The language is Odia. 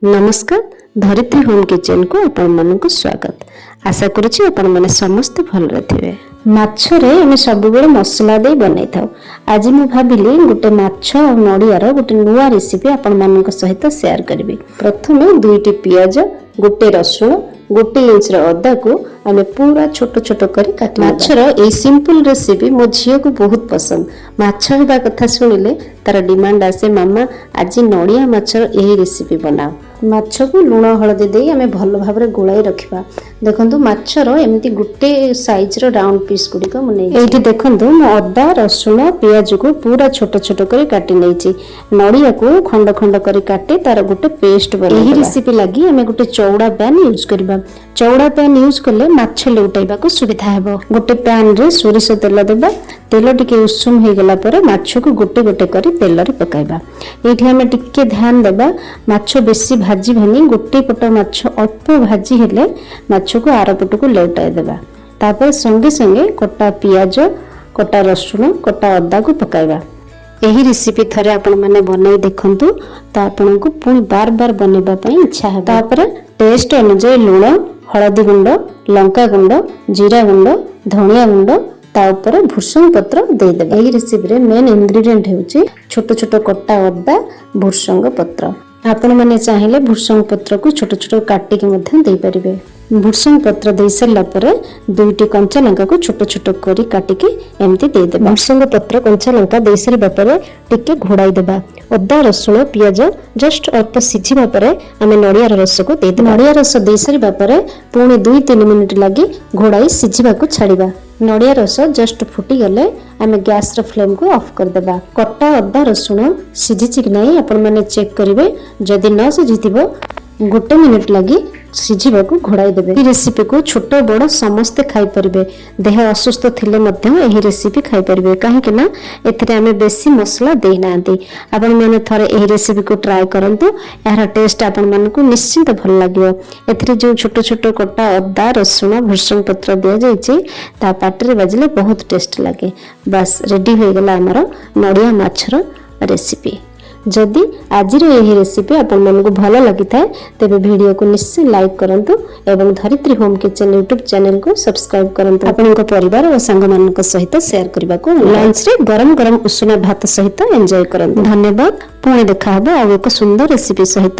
ନମସ୍କାର, ଧରିତ୍ରୀ ହୋମ୍ କିଚେନକୁ ଆପଣମାନଙ୍କୁ ସ୍ୱାଗତ। ଆଶା କରୁଛି ଆପଣମାନେ ସମସ୍ତେ ଭଲରେ ଥିବେ। ମାଛରେ ଆମେ ସବୁବେଳେ ମସଲା ଦେଇ ବନେଇଥାଉ। ଆଜି ମୁଁ ଭାବିଲି ଗୋଟେ ମାଛ ଆଉ ନଡ଼ିଆର ଗୋଟେ ନୂଆ ରେସିପି ଆପଣମାନଙ୍କ ସହିତ ସେୟାର କରିବି। ପ୍ରଥମେ ଦୁଇଟି ପିଆଜ, ଗୋଟେ ରସୁଣ, 1 ଇଞ୍ଚର ଅଦାକୁ ଆମେ ପୁରା ଛୋଟ ଛୋଟ କରି କାଟି। ମାଛର ଏଇ ସିମ୍ପଲ ରେସିପି ମୋ ଝିଅକୁ ବହୁତ ପସନ୍ଦ। ମାଛ ହେବା କଥା ଶୁଣିଲେ ତାର ଡିମାଣ୍ଡ ଆସେ, "ମାମା, ଆଜି ନଡ଼ିଆ ମାଛର ଏହି ରେସିପି ବନାଅ।" ମାଛକୁ ଲୁଣ ହଳଦୀ ଦେଇ ଆମେ ଭଲ ଭାବରେ ଗୋଳାଇ ରଖିବା। ଦେଖନ୍ତୁ, ମାଛର ଏମିତି ଗୋଟେ ସାଇଜର ରାଉଣ୍ଡ ପିସ୍ ଗୁଡ଼ିକ ମୁଁ ନେଇଛି। ଏଇଠି ଦେଖନ୍ତୁ, ମୁଁ ଅଦା, ରସୁଣ, ପିଆଜକୁ ପୁରା ଛୋଟ ଛୋଟ କରି କାଟି ନେଇଛି। ନଡ଼ିଆକୁ ଖଣ୍ଡ ଖଣ୍ଡ କରି କାଟି ତାର ଗୋଟେ ପେଷ୍ଟ ବନେଇ। ଏହି ରେସିପି ଲାଗି ଆମେ ଗୋଟେ ଚଉଡ଼ା ପ୍ୟାନ୍ ୟୁଜ୍ କରିବା। ଚଉଡ଼ା ପ୍ୟାନ୍ ୟୁଜ୍ କଲେ ମାଛ ଲେଉଟାଇବାକୁ ସୁବିଧା ହେବ। ଗୋଟେ ପ୍ୟାନ୍ରେ ସୋରିଷ ତେଲ ଦେବା। ତେଲ ଟିକେ ଉଷୁମ ହେଇଗଲା ପରେ ମାଛକୁ ଗୋଟେ ଗୋଟେ କରି ତେଲରେ ପକାଇବା। ଏଇଠି ଆମେ ଟିକେ ଧ୍ୟାନ ଦେବା, ମାଛ ବେଶୀ ଭାଜିବାନି। ଗୋଟେ ପଟ ମାଛ ଅଳ୍ପ ଭାଜି ହେଲେ ମାଛକୁ ଆର ପଟକୁ ଲେଉଟାଇ ଦେବା। ତାପରେ ସଙ୍ଗେ ସଙ୍ଗେ କଟା ପିଆଜ, କଟା ରସୁଣ, କଟା ଅଦାକୁ ପକାଇବା। ଏହି ରେସିପି ଥରେ ଆପଣମାନେ ବନେଇ ଦେଖନ୍ତୁ ତ ଆପଣଙ୍କୁ ପୁଣି ବାର ବାର ବନେଇବା ପାଇଁ ଇଚ୍ଛା ହେବ। ତାପରେ ଟେଷ୍ଟ ଅନୁଯାୟୀ ଲୁଣ, ହଳଦୀ ଗୁଣ୍ଡ, ଲଙ୍କା ଗୁଣ୍ଡ, ଜିରା ଗୁଣ୍ଡ, ଧନିଆ ଗୁଣ୍ଡ, ତା ଉପରେ ଭୃସଙ୍ଗ ପତ୍ର ଦେଇଦେବେ। ଏହି ରେସିପିରେ ମେନ୍ ଇନଗ୍ରିଡିଏଣ୍ଟ ହେଉଛି ଛୋଟ ଛୋଟ କଟା ଅଦା, ଭୃସଙ୍ଗ ପତ୍ର। ଆପଣମାନେ ଚାହିଁଲେ ଭୃସଙ୍ଗ ପତ୍ରକୁ ଛୋଟ ଛୋଟ କାଟିକି ମଧ୍ୟ ଦେଇପାରିବେ। ଭୃସଙ୍ଗ ପତ୍ର ଦେଇ ସାରିଲା ପରେ ଦୁଇଟି କଞ୍ଚା ଲଙ୍କାକୁ ଛୋଟ ଛୋଟ କରି କାଟିକି ଏମିତି ଦେଇଦେବା। ଭୃସଙ୍ଗ ପତ୍ର, କଞ୍ଚା ଲଙ୍କା ଦେଇ ସାରିବା ପରେ ଟିକେ ଘୋଡ଼ାଇ ଦେବା। ଅଦା, ରସୁଣ, ପିଆଜ ଜଷ୍ଟ ଅଳ୍ପ ସିଝିବା ପରେ ଆମେ ନଡ଼ିଆର ରସକୁ ଦେଇଦେବା। ନଡ଼ିଆ ରସ ଦେଇ ସାରିବା ପରେ ପୁଣି 2-3 ମିନିଟ୍ ଲାଗି ଘୋଡ଼ାଇ ସିଝିବାକୁ ଛାଡ଼ିବା। ନଡ଼ିଆ ରସ ଜଷ୍ଟ ଫୁଟିଗଲେ ଆମେ ଗ୍ୟାସର ଫ୍ଲେମକୁ ଅଫ୍ କରିଦେବା। କଟା ଅଦା, ରସୁଣ ସିଝିଛି କି ନାହିଁ ଆପଣମାନେ ଚେକ୍ କରିବେ। ଯଦି ନ ସିଝିଥିବ, 1 ମିନିଟ୍ ଲାଗି ସିଝିବାକୁ ଘୋଡ଼ାଇ ଦେବେ। ଏହି ରେସିପିକୁ ଛୋଟ ବଡ଼ ସମସ୍ତେ ଖାଇପାରିବେ। ଦେହ ଅସୁସ୍ଥ ଥିଲେ ମଧ୍ୟ ଏହି ରେସିପି ଖାଇପାରିବେ, କାହିଁକି ନା ଏଥିରେ ଆମେ ବେଶୀ ମସଲା ଦେଇନାହାନ୍ତି। ଆପଣମାନେ ଥରେ ଏହି ରେସିପିକୁ ଟ୍ରାଏ କରନ୍ତୁ। ଏହାର ଟେଷ୍ଟ ଆପଣମାନଙ୍କୁ ନିଶ୍ଚିନ୍ତ ଭଲ ଲାଗିବ। ଏଥିରେ ଯେଉଁ ଛୋଟ ଛୋଟ କଟା ଅଦା, ରସୁଣ, ଭୃସଙ୍ଗ ପତ୍ର ଦିଆଯାଇଛି, ତା ପାଟିରେ ବାଜିଲେ ବହୁତ ଟେଷ୍ଟ ଲାଗେ। ବାସ୍, ରେଡି ହୋଇଗଲା ଆମର ନଡ଼ିଆ ମାଛର ରେସିପି। ଯଦି ଆଜିର ଏହି ରେସିପି ଆପଣମାନଙ୍କୁ ଭଲ ଲାଗିଥାଏ, ତେବେ ଭିଡ଼ିଓକୁ ନିଶ୍ଚୟ ଲାଇକ୍ କରନ୍ତୁ ଏବଂ ଧରିତ୍ରୀ ହୋମ୍ କିଚେନ୍ ୟୁଟ୍ୟୁବ୍ ଚ୍ୟାନେଲକୁ ସବସ୍କ୍ରାଇବ୍ କରନ୍ତୁ। ଆପଣଙ୍କ ପରିବାର ଓ ସାଙ୍ଗମାନଙ୍କ ସହିତ ସେୟାର କରିବାକୁ, ଲଞ୍ଚରେ ଗରମ ଗରମ ଉଷୁନା ଭାତ ସହିତ ଏନ୍ଜୟ କରନ୍ତୁ। ଧନ୍ୟବାଦ। ପୁଣି ଦେଖା ହେବ ଆଉ ଏକ ସୁନ୍ଦର ରେସିପି ସହିତ।